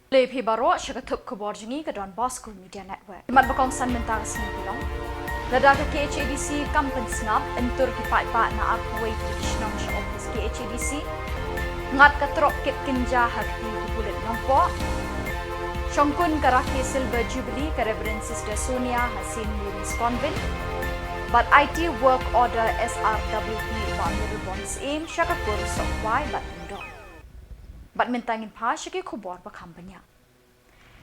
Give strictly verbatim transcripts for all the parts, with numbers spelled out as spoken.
Khublei phi baroh sha ka thup khubor jong ngi ka Don Bosco Media Network. Ki mat ba kongsan mynta ka sngi ki long: Lada ka K H A D C kam pynsngap, yn tur ki paidbah na arphew tylli ki shnong sha ophis K H A D C. Ngat ka trok kit kynja ha kti ki pulit Nongpoh. Shongkun ka rakhe Silver Jubilee ka Reverend Sister Sonia ha Saint Mary's Convent. Bad I T work order S R W P Bah Miralborn Syiem sha ka kur Sohkhwai bad Lyngdoh. Bad mynta ngin phai sha ki khubor ba kham bniah.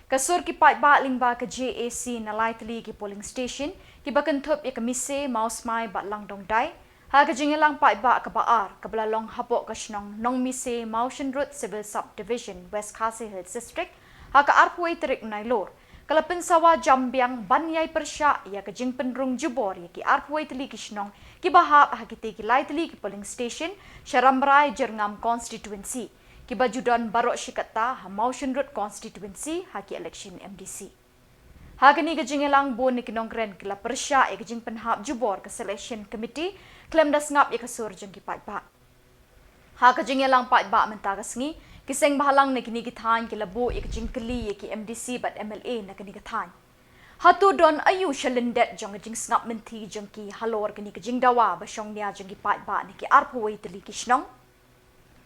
Ka sur ki paidbah lyngba ka J A C na lai tylli ki polling station kiba kynthup ïa ka Mise, Mawsmai bad Langdongdai, ha ka jingïalang paidbah kaba ar kaba la long hapoh ka shnong Nongmise, Mawshynrut Civil Subdivision, West Khasi Hills District, ha ka arphew tarik Nailur, ka la pynsawa jam biang ban ïai pyrshah ïa ka jingpynrung jubor ïa ki arphew tylli ki shnong kiba hap ha kitei ki lai tylli ki polling station sha Rambrai Jyrngam constituency, kiba ju don baroh shi katta ha Mawshynrut constituency ha ki election M D C. Ha kane ka jingïalang, bun na ki nongkren ki la pyrshah ïa ka jingpynhap jubor ka selection committee khlem da sngap ïa ka sur jong ki paidbah. Ha ka jingïalang paidbah mynta ka sngi, ki seng bhalang na kine ki thaiñ ki la buh ïa ka jingkylli ïa ki M D C bad M L A na kane ka thaiñ. Hato don aïu sha lyndet jong ka jingsngap mynthi jong ki halor kane ka jingdawa ba shongnia jong ki paidbah na ki arphew tylli ki shnong?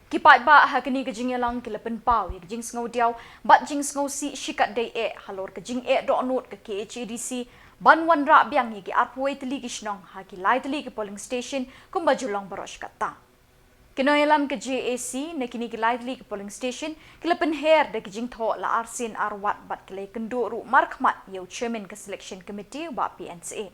Ki paidbah ha kane ka jingïalang ki la pynpaw ïa ka jingsngewdiaw bad jingsngewsih shikatdei eh halor ka jingeh dohnud ka K H A D C ban wanrah biang ïa ki arphew tylli ki shnong ha ki lai tylli ki polling station kumba ju long baroh shi katta. Ki nongïalam ka J A C na kine ki lai tylli ki polling station ki la pynher da ki jingthoh la arsien arwat bad ki la ïakynduh ruh markhmat ïa u chairman ka selection committee, Bah P N Syiem.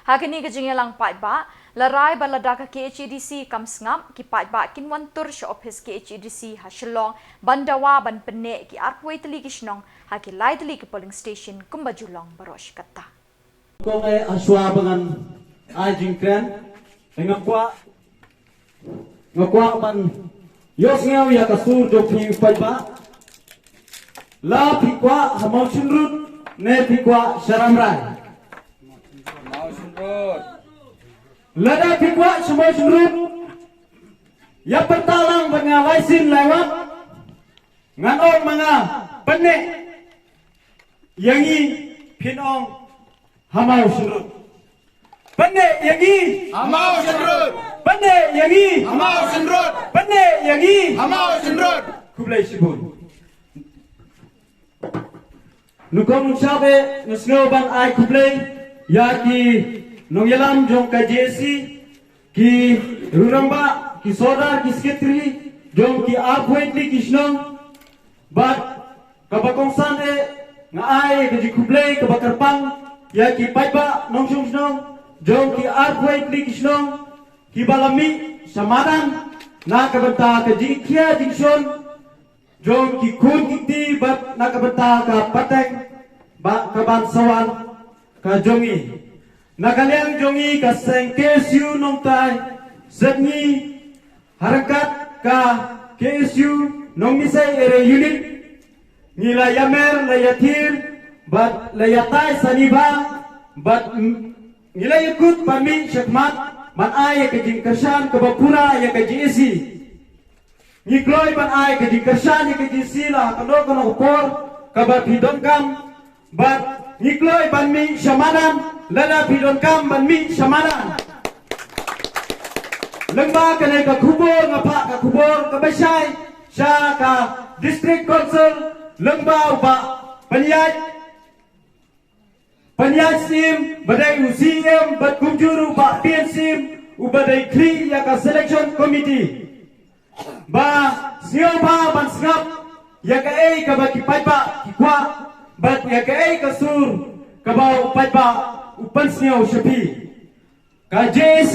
Ha kane ka jingïalang paidbah la rai ba lada ka K H A D C kam sngap, ki paidbah kin wan tur sha ophis K H A D C ha Shillong ban dawa ban pynneh ki arphew tylli ki shnong ha ki lai tylli ki polling station kumba ju long baroh shi katta. Kong eh, hashwa ba ngan ai jingkren, nga kwah Nga kwah ban ïohsngew ïa ka sur jong phi paidbah. La phi kwah ha Mawshynrut ne phi kwah sha Rambrai? Mawshynrut. Lada phi kwah sha Mawshynrut, ïa pyrta lang bad nga lai sien lai wat. Ngan ong ma nga, pynneh ïa ngi, phin ong ha Mawshynrut. Pynneh ïa ngi ha Mawshynrut. Pynneh ïa ngi ha Mawshynrut. Pynneh ïa ngi ha Mawshynrut. Khublei shibun. Nyngkong nyngshap eh nga sngew ban ai khublei ïa ki nongïalam jong ka J A C, ki rangbah, ki sordar, ki sekretari jong ki arphew tylli ki shnong. Bad kaba kongsan eh, nga ai ka jingkhublei kaba kyrpang ïa ki paidbah nongshong shnong jong ki arphew tylli ki shnong kiba la mih sha madan na ka bynta ka jingkhia jingshon jong ki khun ki kti bad na ka bynta ka pateng bad ka ban sa wan ka jong ngi. Na ka liang jong ngi ka seng K S U Nongthiang, sep ngi ha ryngkat ka K S U Nongmisai Area Unit, ngi la ïamer, la ïathir bad la ïatai sani bha, bad ngi la ïakut ban mih shakhmat ban ai ïa ka jingkyrshan kaba pura ïa ka J A C. Ngi kloi ban ai ka jingkyrshan ïa ka J A C la ha kano kano ka por kaba phi donkam. Bad ngi kloi ban mih sha madan lada phi donkam ban mih sha madan. Lyngba kane ka khubor nga phah ka khubor kaba shai sha ka District Council lyngba u Bah Pynïaid Pynïaid Syiem, ba dei u C E M, bad kumjuh ruh Bah P N Syiem, uba dei khlieh ïa ka selection committee. Ba sngewbha ban sngap ïa kaei kaba ki paidbah ki kwah, bad ïa kaei ka sur kaba u paidbah u pynsngew sha phi. Ka J A C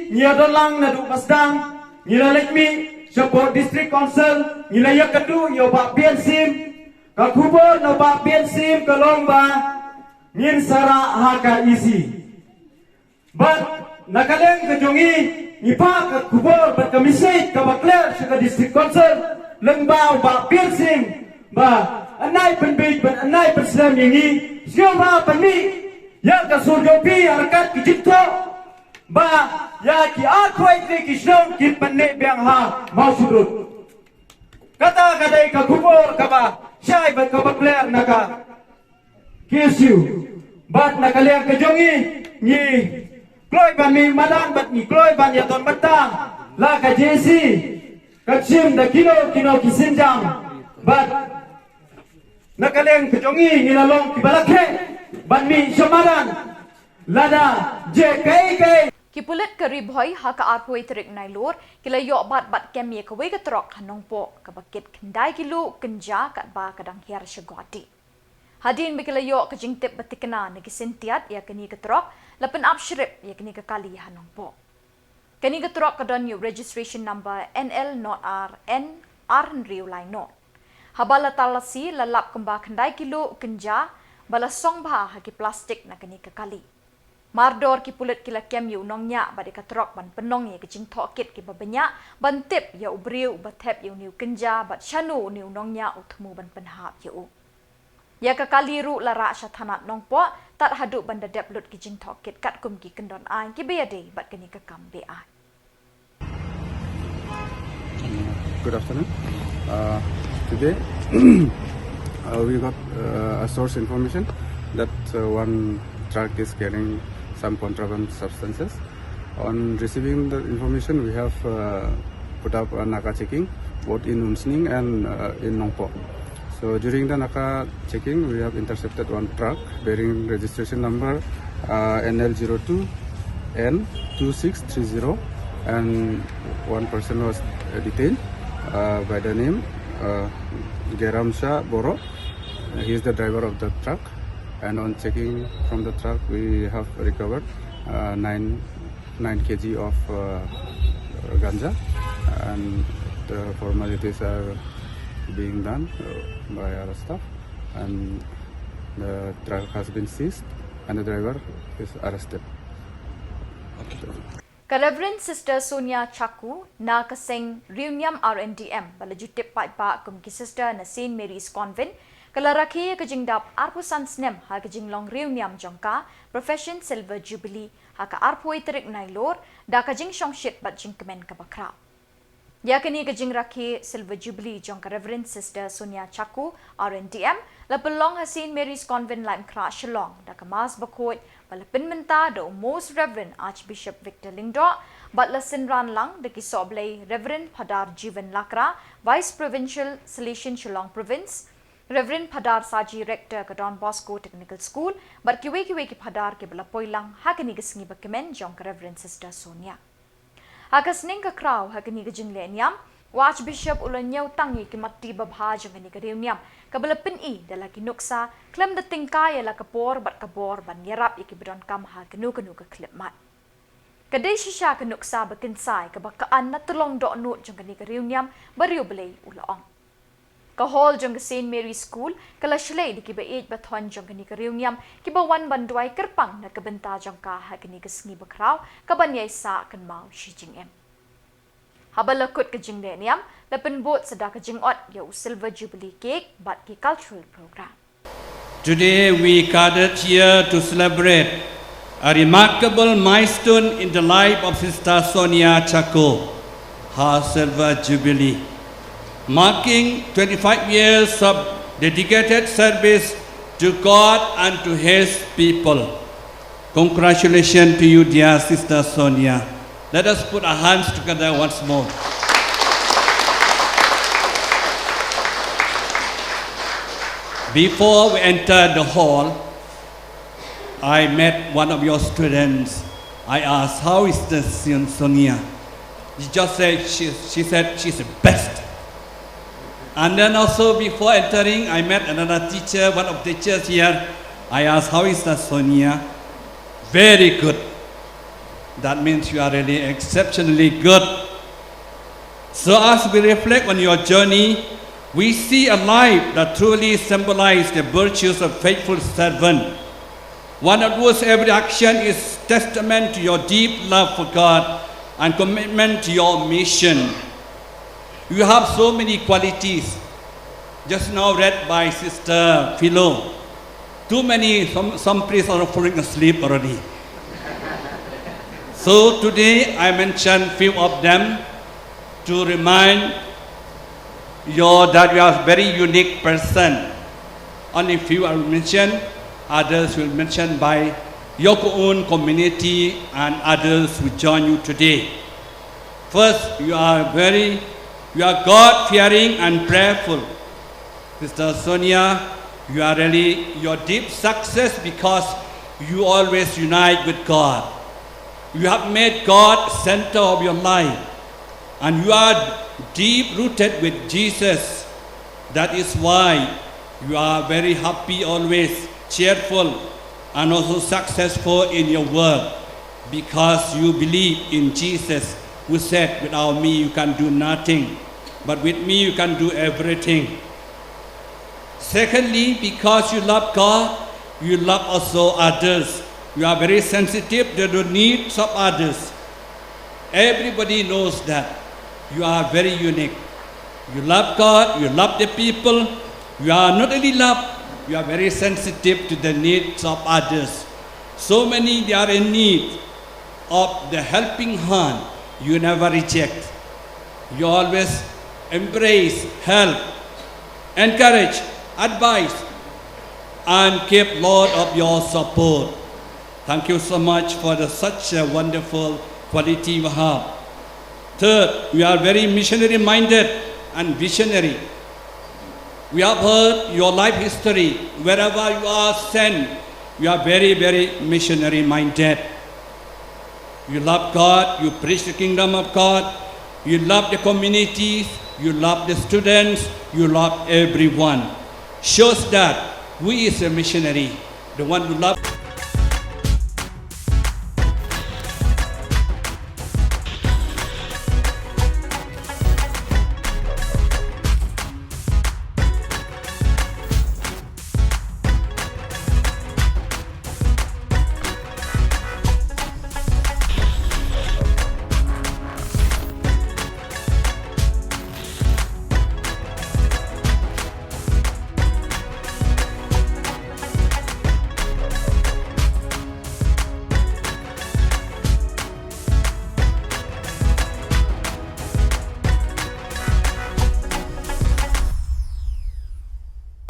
ngi ïa don lang naduh ba sdang, ngi la leit mih shapoh District Council, ngi la ïakynduh ïa u Bah P N Syiem. Ka khubor na u Bah P N Syiem ka long ba ngin sa rah ha ka E C. Bad na ka liang ka jong ngi, ngi phah ka khubor bad ka message kaba clear sha ka District Council lyngba u Bah P N Syiem ba yn nai pynbiej bad yn nai pynslem ïa ngi, sngewbha pynmih ïa ka sur jong phi ha ryngkat ki jingthoh ba ïa ki arphew tylli ki shnong kin pynneh biang ha Mawshynrut. Kata ka dei ka khubor kaba Shai bad kaba kler na ka K S U. Bad na ka liang ka jong ngi, ngi kloi ban mih madan bad ngi kloi ban ïadon bynta la ka J C, ka shim da kino kino ki sienjam. Bad na ka liang ka jong ngi, ngi la long kiba la kheh ban mih sha madan lada jia kaei kaei. Ki pulit ka Ri Bhoi ha ka arphew tarik Nailur ki la ïoh bat bad kem ïa kawei ka trok ha Nongpoh kaba kit khyndai kilo kynja katba ka dang hiar sha Guwahati. Hadien ba ki la ïoh ka jingtip ba thikna na ki syntiat ïa kane ka trok, la pynap shrip ïa kane ka kali ha Nongpoh. Kane ka trok ka don ïa u registration number N L nought R N ar hynriew lai nought. Haba la talasi la lap kumba khyndai kilo kynja ba la song bha ha ki plastik na kane ka kali. Mardor ki pulit ki la kem ïa u nongñiah bad ïa ka trok ban pynlong ïa ka jingthoh kit kiba bniah ban tip ïa u briew uba thep ïa une u kynja bad shano une u nongñiah u thmu ban pynhap ïa u. Ïa ka kali ruh la rah sha thanat Nongpoh tad haduh ban da dep lut ki jingthoh kit katkum ki kyndon aiñ kiba ïadei bad kane ka kam beaiñ. Good afternoon. Uh, today, uh, we got uh, a source information that uh, one truck is carrying some contraband substances. On receiving the information, we have uh, put up a Naka checking both in Umsning and uh, in Nongpoh. So during the Naka checking, we have intercepted one truck bearing registration number uh, N L zero two N two six three zero, and one person was uh, detained uh, by the name uh, Geramsha Boro. He is the driver of the truck, and on checking from the truck, we have recovered uh, nine nine K G of uh, ganja, and the formalities are being done uh, by our staff, and the truck has been seized, and the driver is arrested. Ka Reverend Sister Sonia Chaku na ka seng Riewniam R N D M ba la ju tip paidbah kum ki sister na Saint Mary's Convent ka la rakhe ïa ka jingdap arphew san snem ha ka jinglong riewniam jong ka Profession Silver Jubilee ha ka arphew tarik Nailur da ka jingshongshit bad jingkmen kaba khraw. Ïa kane ka jingrakhe Silver Jubilee jong ka Reverend Sister Sonia Chaku R N D M la pynlong ha Saint Mary's Convent Laitumkhrah Shillong da ka Mass bakhuid ba la pynmynta da u Most Reverend Archbishop Victor Lyngdoh bad la synran lang da ki sohblei Reverend Phadar Jiwan Lakra, Vice Provincial Salesian Shillong Province, Reverend Phadar Saji, Rector ka Don Bosco Technical School, bad kiwei kiwei ki phadar kiba la poi lang ha kane ka sngi ba kmen jong ka Reverend Sister Sonia. Ha ka sneng ka khraw ha kane ka jingleh niam, u Archbishop u la ñiewtang ïa ki matti babha jong kane ka riewniam kaba la pyni da la ki nuksa khlem da tyngkai ïa la ka por bad ka bor ban ïarap ïa kiba donkam ha kano kano ka khyllipmat. Ka dei shisha ka nuksa ba kynsai kaba ka an na tyllong dohnud jong kane ka riewniam ba riewblei, u la ong. Ka hall jong ka Saint Mary School ka la shlei da kiba ïeit ba thoiñ jong kane ka riewniam kiba wan ban duwai kyrpang na ka bynta jong ka ha kane ka sngi ba khraw kaban ïai sah kynmaw shi jingim. Haba la kut ka jingleh niam, la pynbud sa da ka jingot ïa u Silver Jubilee cake bad ki cultural program. Today we gathered here to celebrate a remarkable milestone in the life of Sister Sonia Chaku, her Silver Jubilee, marking twenty-five years of dedicated service to God and to His people. Congratulations to you, dear Sister Sonia. Let us put our hands together once more. Before we entered the hall, I met one of your students. I asked, "How is the Son-, Sonia?" She just said, she, she said, "She's the best." And then also before entering, I met another teacher, one of the teachers here. I asked, "How is the Sonia?" "Very good." That means you are really exceptionally good. So as we reflect on your journey, we see a life that truly symbolizes the virtues of faithful servant. One of whose every action is testament to your deep love for God and commitment to your mission. You have so many qualities. Just now read by Sister Philo. Too many, some, some priests are falling asleep already. So today I mention few of them to remind You're that you are a very unique person. Only few I will mention, others will mention by your own community and others will join you today. First, you are very, you are God-fearing and prayerful. Sister Sonia, you are really, your deep success because you always unite with God. You have made God center of your life, and you are deep rooted with Jesus. That is why you are very happy, always cheerful, and also successful in your work, because you believe in Jesus, who said, "Without me, you can do nothing, but with me, you can do everything." Secondly, because you love God, you love also others. You are very sensitive to the needs of others. Everybody knows that you are very unique. You love God, you love the people. You are not only love, you are very sensitive to the needs of others. So many they are in need of the helping hand, you never reject. You always embrace, help, encourage, advise, and keep lot of your support. Thank you so much for the, such a wonderful quality you have. Third, you are very missionary minded and visionary. We have heard your life history. Wherever you are sent, you are very, very missionary minded. You love God, you preach the kingdom of God, you love the communities, you love the students, you love everyone. Shows that who is a missionary, the one who loves.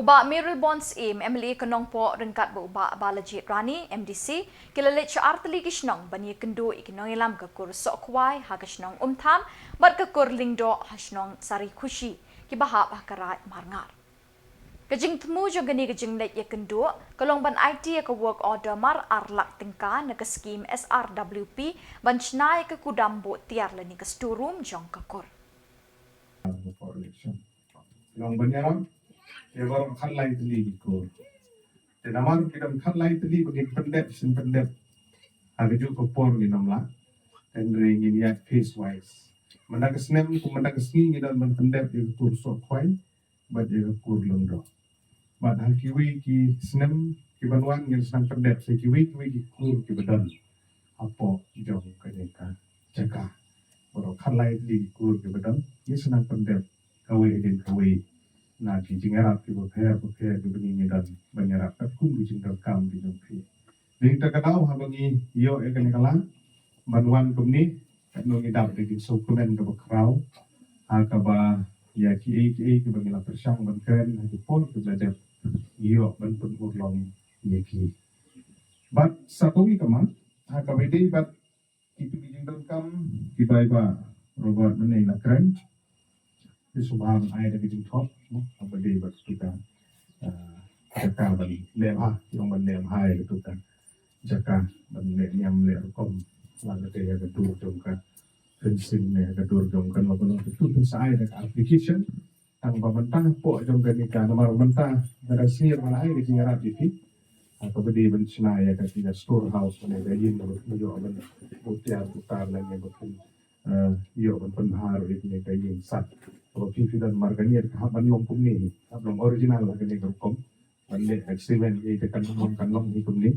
U Bah Mayralborn Syiem, M L A ka Nongpoh, ryngkat bad u Bah Balajied Rani, M D C, ki la leit sha artylli ki shnong ban ïakynduh ïa ki nongïalam ka kur Sohkhwai ha ka shnong Umtham bad ka kur Lyngdoh ha shnong Sarikhushi, kiba hap ha ka Raid Marngar. Ka jingthmu jong kane ka jingleit ïakynduh ka long ban aiti ïa ka work order mar ar lak tyngka na ka skhim S R W P ban shna ïa ka kudam buh tiar lane ka storeroom jong ka kur. Long ban ïarap ïa baroh khatlai tylli ki kur. Te namar ki don khatlai tylli ba ngin pyndep shin pyndep ha kajuh ka por ngin ym lah. Hynrei ngin ïaid phase wise. Mynta ka snem kum mynta ka sngi ngi don ban pyndep ïa ka kur Sohkhwai bad ïa ka kur Lyngdoh. Bad ha kiwei ki snem kiban wan ngin sa nang pyndep sa kiwei kiwei ki kur kiba don hapoh jong kane ka jaka. Baroh khatlai tylli ki kur kiba don ngin sa nang pyndep kawei hadien kawei na ki jingïarap kiba pher bapher kiba ngi ngi don ban ïarap katkum ki jingdonkam ki jong phi. Dei na kata ka daw haba ngi ïoh ïa kane ka lad ban wan kumne, katno ngi dap da ki sngewkmen kaba khraw ha kaba ïa kiei kiei kiba ngi la pyrshang ban kren ha ki por kiba la dep, ngi ïoh ban pynurlong ïa ki. Bad sa kawei ka mat ha kaba ïadei bad kitu ki jingdonkam kiba i Bah Robert mynne i la kren. Te sngewbha ban ai da ka jingthok, mo, haba dei bad kitu ka, ah, jaka ban leh bha, ki ong ban leh bha ïa kitu ka jaka ban leh niam leh rukom, la ka dei ïa ka dur jong ka fencing ne ïa ka dur jong kano kano, kitu phin sa ai da ka application. Tang ba mynta hapoh jong kane ka, namar mynta ka dang sngewbha ban ai ka jingïarap ïa phi. Ha kaba dei ban shna ïa ka, ka storehouse ne ka ïing ba phin ïoh ban buh tiar buh tar lane ba phin, eh, ïoh ban pynbha ruh ïa kane ka ïing sat. Kaba phi phi don mar kane ka hap ban long kumne hi. Hap long original ha kane ka rukom. Ban leh experiment ïa ka kan long kan long hi kumne.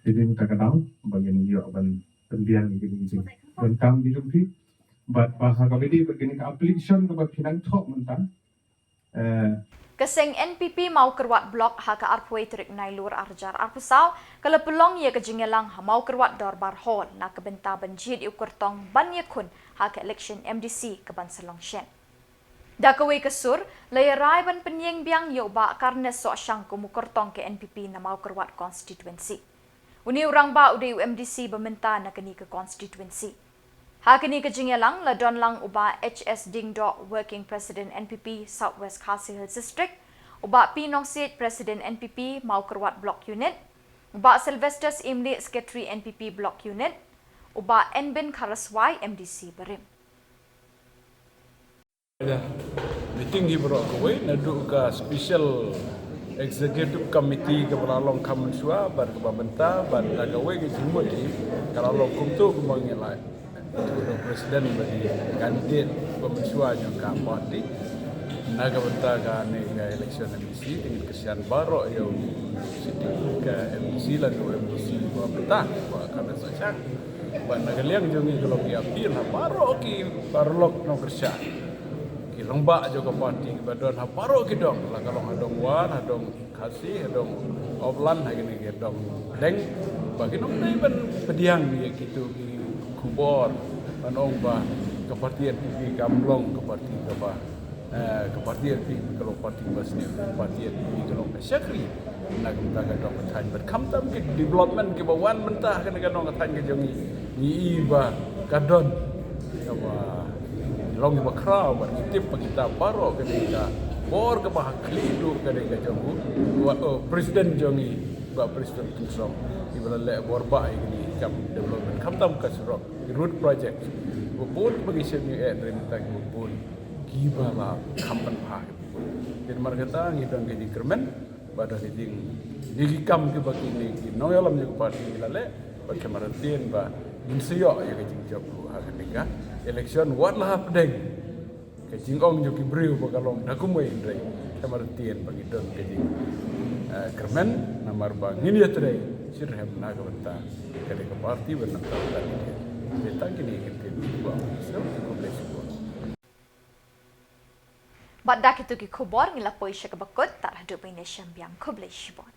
Te dei na kata ka daw ba ngin ïoh ban pynbiang ïa kane ka jingdonkam ki jong phi. Bad ba ha kaba dei bad kane ka application kaba phi nang thoh mynta. Eh. Ka seng N P P Mawkyrwat Block ha ka arphew tarik Nailur arhajar arphew saw ka la pynlong ïa ka jingïalang ha Mawkyrwat Dorbar Hall na ka bynta ban jied ïa u kyrtong ban ïakhun ha ka election M D C kaban sa long shen. Da kawei ka sur, la ïarai ban pynïeng biang ïa u Bah Carnes Sohshang kum u kyrtong ka N P P na Mawkyrwat constituency. Une u rangbah u dei u M D C ba mynta na kane ka constituency. Ha kane ka jingïalang la don lang u Bah H S Diengdoh, Working President N P P South West Khasi Hills District, u Bah P Nongsiej, President N P P Mawkyrwat Block Unit, u Bah Sylvester Syiemlieh, Secretary N P P Block Unit, u Bah Enbin Kharaswai, M D C barim. Meeting hi baroh kawei naduh ka special executive committee kaba la long kham mynshuwa bad kaba mynta, bad da kawei ka jingmut hi ka la long kumto kumba ngi la, u president ba dei candidate ba mynshuwa jong ka party na ka bynta kane ka election M D C. Te ngin kyrshan baroh ïa u sitting ka M D C lane u M D C ba mynta, Bah Carnes Sohshang. Bad na ka liang jong ngi ka long ïa appeal ha baroh ki paralok nongkyrshan, ki rangbah jong ka party kiba don ha baroh ki dong, la ka long ha dong War, ha dong Khasi, ha dong Upland, ha kine ki dong Pdeng, ba kin ym dei ban pdiang ïa kito ki khubor ban ong ba ka party N P P kam long ka party kaba, eh, ka party N P P ka long party ba sniew, ka party N P P ka long ka shakri. Na ka bynta ka dong ka thaiñ bad khamtam ki development kiba wan mynta ha kane ka dong ka thaiñ ka jong ngi, ngi i ba ka don kaba long kiba khraw bad ngi tip ba kita baroh ka dei ka bor kaba ha khlieh duh ka dei ka jong u, u, uh, president jong ngi, Bah Prestone Tynsong, iba la leh bor ba ïa kine ki kam development khamtam ka surok, ki road project, kiba bun ba ngi shem ïa, eh, ri mynta kiba bun kiba la kham pynbha. Te namar kata ngi don ka jingkyrmen bad ka jing, ngi ki kam kiba kine ki nongïalam jong ka party ki la leh, bad ka martin ba ngin sa ïoh ïa ka jingjop ruh ha kane ka election wat la hapdeng ka jingong jong ki briew ba ka long da kumwei, hynrei ka martin ba ngi don ka jing, eh, kyrmen namar ba ngin ïatrei shitrhem na ka bynta kane ka party ban nangta ka party. Te tang kine ki ktien ba sa khublei shibun. Bad da kito ki khubor ngi la poi sha kaba kut, tad haduh ba ngin ïashem biang, khublei shibun.